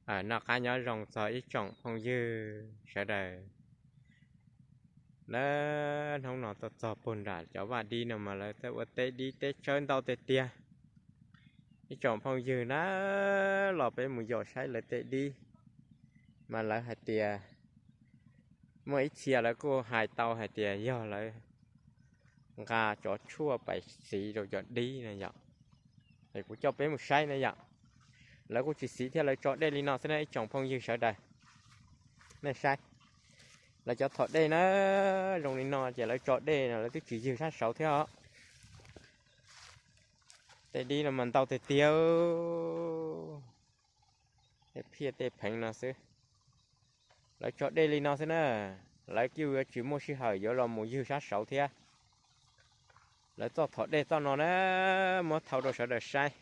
Noj qab nyob zoo txog ib tsoom phooj ywg sawv daws. Lawv hnub no tuaj txog puag nram cov vaj dib no mas lawv txawj ua teb dib teb tsawb ntau tiag tiag. Ib tsoom phooj ywg na, los peb mus yos saib lawv tej dib, mas lawv hais tias muaj ib txhia lawv kuj hais tau hais tias yog lawv nqa cov tshuaj pais xiv rau cov dib na yom. Es kuv coj peb mus saib na yom. Lawv kuj tsis xiv thiab, lawv tso dej li no xwb na ib tsoom phooj ywg sawv daws. Nej saib, lawv cov thom dej na, zoo li no ces lawv tso dej no lawv twb tsis ywg sab saud thiab os. Tej dib no mas ntau tiag tiag, tej phiaj tej pheev no xwb. Lawv tso dej li no xwb na, lawv kuj yuav tsis muaj sij hawm yuav los mus ywg sab saud thiab. Lawv txoj thom dej txoj no na, muab thau rau sawv daws saib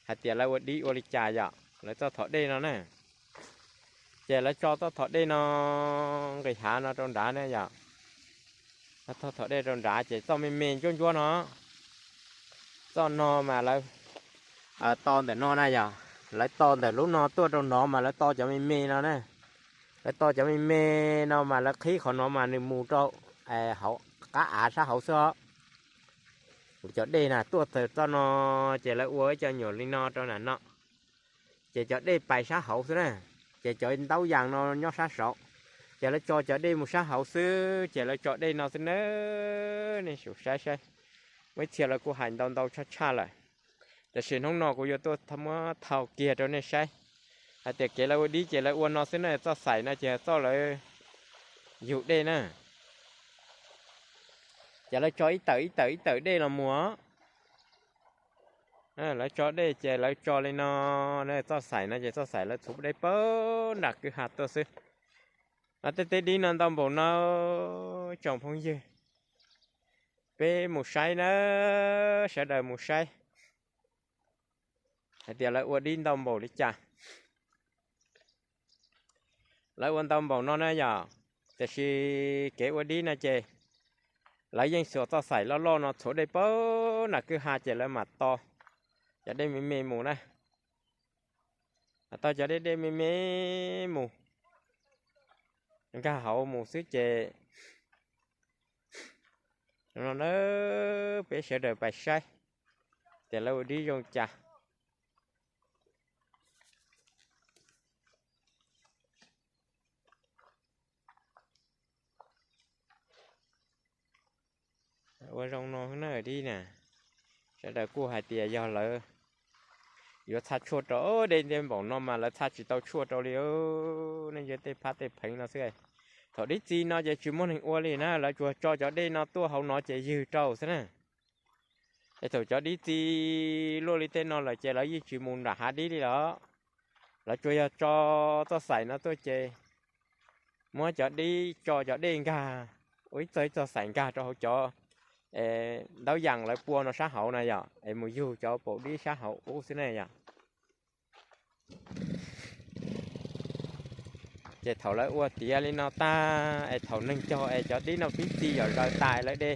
hais tias lawv ua dib ua li cas yom, lawv txoj thom dej no na. Ces lawv tso txoj thom dej no nqis hav no rau nrad na yom. Txoj thom dej rau nrad ces txoj me me ntsuab ntsuab no, txoj no mas lawv to ntawm no na yom. Lawv to ntawm lub no tuaj rau no mas lawv to cov me me no na. Lawv to cov me me no mas lawv qhib qhov no mas nws mus rau hauv qab av sab hauv xwb os. Cov dej na tuaj txog txoj no ces lawv ua ib co nyuam li no rau nram no, ces cov dej pais sab hauv xwb na. Ces cov ntaub yas no nyob sab saud, ces lawv tso cov dej mus sab hauv xwb ces lawv tso dej no xwb na. Nej sim saib saib, muaj ib txhia lawv kuj hais ntau ntau tshaj tshaj lawm. Tiam sis hnub no kuv yuav tuaj muab thau kiag rau nej saib hais tias kev lawv ua dib ces lawv ua no xwb na, txoj xaim no ces txoj lawv yug dej na. Ces lawv tso ib tawm ib tawm ib tawm dej los mus. Lawv tso dej ces lawv tso li no, txoj xaim no ces txoj xaim lawv txhuv dej pab nram kwj ha tuaj xwb. Tej teb dib no ntau npaum no, tsoom phooj ywg, peb mus saib na, sawv daws mus saib hais tias lawv ua dib ntau npaum li cas. Lawv ua ntau npaum no na yom, tiam sis kev ua dib no ces lawv yeej xuas txoj xaim loj loj no txhuv dej pab nram kwj ha ces lawv mam to cov dej me me mus na. Mam to cov dej dej me me mus, nkag hauv mus xwb ces no na, peb sawv daws pais saib tias lawv ua dib zoo cas. Ua zoo no na dib na, sawv daws kuj hais tias yog lawv yuav txha tshuaj rau, dej ntev npaum no mas lawv txha tsis tau tshuaj rau li. Nej ntsia tej phab tej pheev no xwb. Thaum dib txi no ces tsis muaj neeg ua li na, lawv tsuas tso cov dej no tuaj hauv no ces ywg rau xwb na. Es thaum cov dib txi luaj li tej no lawm ces lawv yeej tsis mus nram hav dib li los. Lawv tsuas yog tso txoj xaim no tuaj ces muab cov dib tso cov dej nkag, ua ib txoj ib txoj xaim nkag rau hauv cov ntaub yas lawv pua no sab hauv na yom, es mus yug cov paum dib sab hauv ub xwb ne yom. Ces thaum lawv ua tiav li no tag es thaum neeg cog es cov dib no pib txi yom, zaws tas lawv de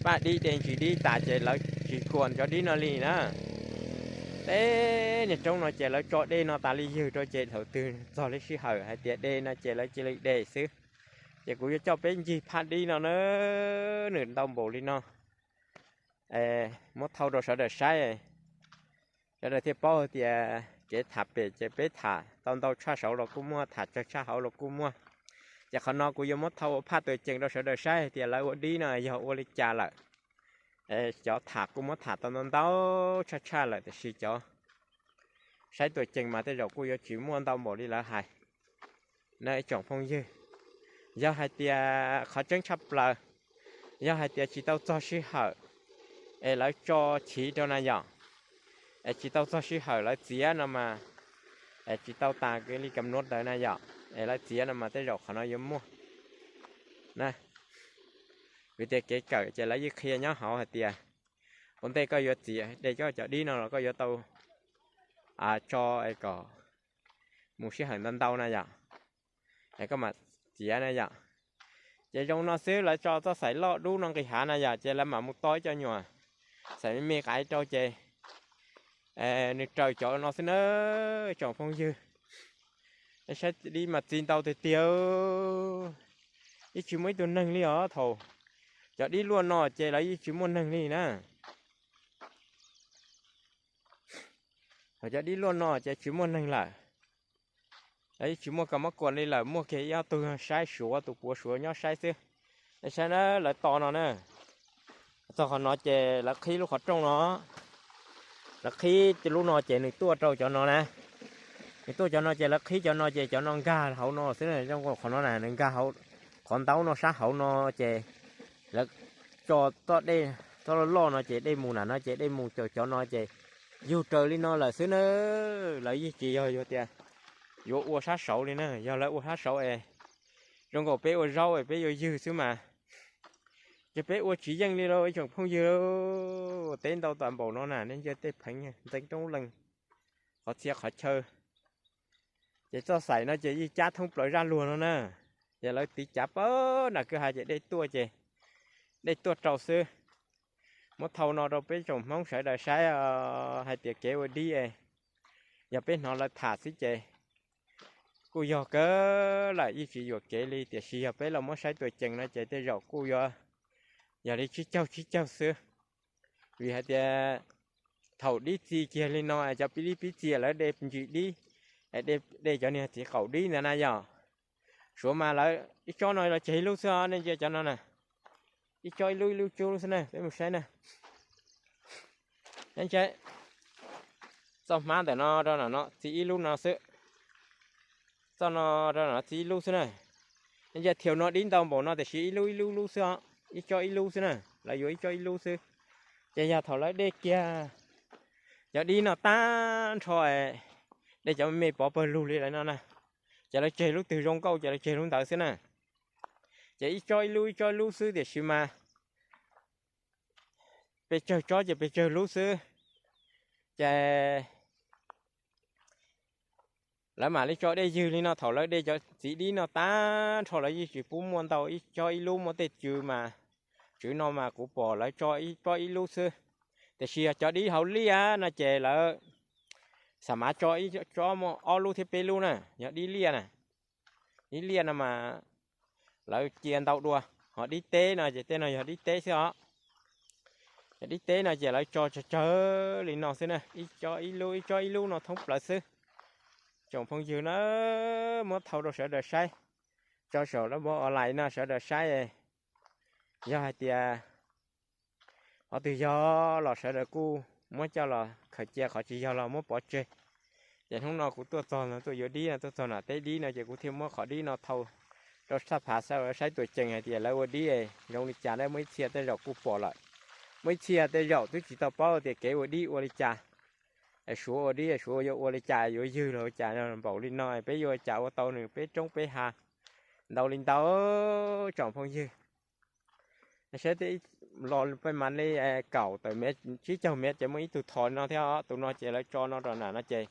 paj dib de ntsis dib tas ces lawv tsis kuam cov dib no li na. Tej niag roob no ces lawv tso dej no tas li ywg rau ces thaum twg txog li sij hawm hais tias de no ces lawv cia li de xwb. Ces kuv yuav coj peb ncig phaj dib no na, nws ntau npaum li no, muab thau rau sawv daws saib. Sawv daws thiaj paub hais tias kev tham pem ces peb tham tau ntau tshaj saud los kuj muaj, tham tsawg tshaj hauv los kuj muaj. Ces qhov no kuv yuav muab thau ua phaj tuam ceem rau sawv daws saib hais tias lawv ua dib no yog ua li cas lawm. Cov tham kuj muab tham tau ntau ntau tshaj tshaj lawm tiam sis cov saib tuam ceem mas tej zaum kuj yuav tsis muaj ntau npaum li lawv hais na ib tsoom phooj ywg. Yog hais tias qhov tseeb tshaj plaws, yog hais tias tsis tau txog sij hawm es lawv tso chiv rau na yom, es tsis tau txog sij hawm lawv txiav no mas, es tsis tau tas kev li kam nuav ntawd na yom, es lawv txiav no mas tej zaum qhov no yuav muaj na. Vim tias kev kawm ces lawv yeej qhia nyob hauv hais tias ua ntej koj yuav txiav de koj cov dib no los koj yuav tau tso kom mus sij hawm ntau ntau na yom, es koj mam txiav na yom. Ces zoo no xwb, lawv tso txoj xaim loj dub no nqis hav na yom, ces lawv mam mus to ib co nyuam xaim me me qaiv rau ces nws raws cov no xwb na tsoom phooj ywg. Saib dib mas txi ntau tiag tiag, yeej tsis muaj ib tug neeg li os. Thaum cov dib luaj no ces lawv yeej tsis muaj neeg li na. Thaum cov dib luaj no ces tsis muaj neeg lawm, lawv yeej tsis muaj kab mob kuas li lawm, muaj kiag ib ob tug saib suav, tus puav suav nyob saib xwb. Nej saib na, lawv to no na, txog qhov no ces lawv qhib lub qhov rooj no. Lawv qhib lub no ces nws tuaj rau cov no na. Nws tuaj cov no ces lawv qhib cov no ces cov no nkag hauv no xwb na. Zoo nkaus qhov no na, nws nkag hauv qhov ntaub no sab hauv no ces lawv tso txoj dej, txoj loj loj no ces dej mus na no ces dej mus caum cov no ces yug raws li no lawm xwb na. Lawv yeej tsis yog yuav tias yuav ua sab saud li na, yog lawv ua sab saud es zoo nkaus peb ua zaub es peb yuav ywg xwb mas. Ces peb ua tsis yeej li lauj ib tsoom phooj ywg. Teb ntau tas npaum no na, nej ntsia tej pheev ntxeev roob lees, qhov txhia qhov chaw. Ces txoj xaim no ces yeej cab thoob plaws zaj luag no na. Ces lawv tiv cav pab nram kwj ha ces dej tuaj ces dej tuaj rau xwb. Muab thau no rau peb tsoom Hmoob sawv daws saib hais tias kev ua dib, yog peb hnov lawv tham xwb ces kuj yog kawg lawm, yeej tsis yuam kev li. Tiam sis yog peb los muab saib tuam cees no ces tej zaum kuj yuav yog li tsib caug tsib caug xwb. Vim hais tias thaum dib txi kiag li no es cov pib dib pib txi lawv de ntsis dib, de cov niag txiv qaum dib ntawd na yog. Suav mas lawv ib tsob no los tseg ib lub xwb os, nej ntsia cov no na, ib tsob ib lub ib lub tsub xwb na, peb mus saib na. Txoj hmab ntawm no rau no txi ib lub no xwb. Txoj no rau no txi ib lub xwb na. Nej ntsia thiaus no dib ntau npaum no tiam sis ib lub ib lub lub xwb os, ib tsob ib lub xwb na, lawv yuav ib tsob ib lub xwb. Ces yog thaum lawv de kiag cov dib no tag nrho, de cov me pov pawg lug li lawm no na, ces lawv tseg lub twg zoo nkauj ces lawv tseg lub ntawd xwb na. Ces ib tsob ib lub ib tsob ib lub xwb tiam sis mas pes tsawg tsob ces pes tsawg lub xwb. Ces lawv mam li tso dej ywg li no, thaum lawv de cov txiv dib no tag nrho lawv yeej tsis pub muaj ntau, ib tsob ib lub, muaj tej tswv mas, tswv no mas kuv pom lawv tso ib tsob ib lub xwb. Tiam sis yog cov dib hauv liaj no ces lawv xam mav tso ib tsob muaj ob lub thiab peb lub na, yog dib liaj na. Dib liaj no mas lawv cia ntau dua, ho dib teb no ces tej no yog dib teb xwb os. Yog dib teb no ces lawv tso tsawg tsawg li no xwb na, ib tsob ib lub ib tsob ib lub no thoob plaws xwb. Tsoom phooj ywg na, muab thau rau sawv daws saib, tso saum lab npab online no sawv daws saib. Yog hais tias qhov twg yog los sawv daws kuj muab coj los khaws cia, qhov tsis yog los muab pov tseg. Ces hnub no kuv tuaj txog no tuaj yuav dib no tuaj txog nram teb dib no ces kuv thiaj muab qhov dib no thau rau sab phav saib tuam cees hais tias lawv ua dib zoo li cas na. Muaj ib txhia tej zaum kuj pom lawm, muaj ib txhia tej zaum twb tsis tau paub tias kev ua dib ua li cas, es suav ua dib es suav yuav ua li cas, yuav ywg los ua cas npaum li no, peb yuav ua cas ua tau nws peb roob peb hav ntau li ntau. Tsoom phooj ywg, saib tej los peb mas li kaum tawm mev tsib caug mev ces muaj ib tug thos no thiab os. Tus no ces lawv tso no rau nram no ces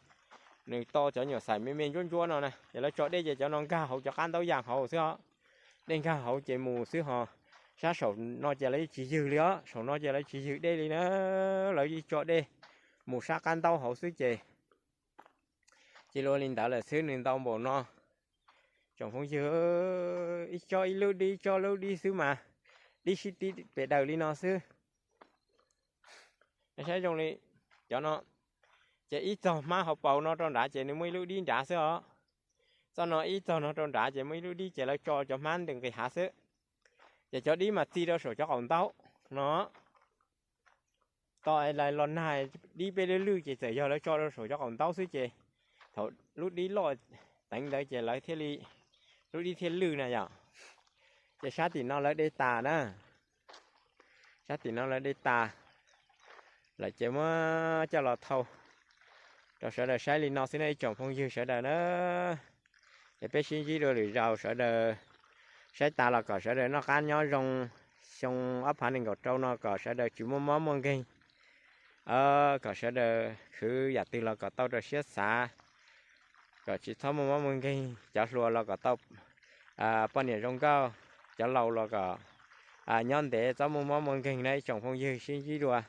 nws tau cov nyuam xaim me me ntsuab ntsuab no na, ces lawv tso dej ces cov no nkag hauv cov qab ntaub yas hauv xwb os. Dej nkag hauv ces mus xwb ho. Sab saum no ces lawv yeej tsis ywg li os, saum no ces lawv tsis ywg dej li na. Lawv yeej tso dej mus sab qab ntaub hauv xwb ces cia li ua li ntawd lawm xwb, nws ntau npaum no. Tsoom phooj ywg, ib tsob ib lub dib, ib tsob lub dib xwb mas, dib sib tib pem daws li no xwb. Saib zoo li cov no, ces ib txog hmab hauv paus no rau nrad ces nws muaj ib lub dib nrad xwb os. Txoj no ib txog no rau nrad ces muaj ib lub dib ces lawv tso cov hmab ntws nqis hav xwb. Ces cov dib mas txi rau saum cov qaum ntaub no. Tos los nag dib peb lwj lwj ces txawm yog lawv tso rau saum cov qaum ntaub xwb ces thaum lub dib loj teev ntawd ces lawv thiaj li, lub dib thiaj lwj na yom. Ces sab tim no lawv de tas na, sab tim no lawv de tas lawm ces muab coj los thau rau sawv daws saib li no xwb na ib tsoom phooj ywg sawv daws na. Ces peb sib ntsib dua lwm zaus, sawv daws saib tas los kom sawv daws noj qab nyob zoo, xyoo ob phav nees nkaum rau no kom sawv daws tsis muaj mob muaj nkeeg, kom sawv daws khwv yam twg los kom tau rau siab xav, kom tsis txhob muaj mob muaj nkeeg, cov hluas los kom tau poj niam zoo nkauj, cov laus los kom nyob ntev txhob muaj mob muaj nkeeg na ib tsoom phooj ywg sib ntsib dua.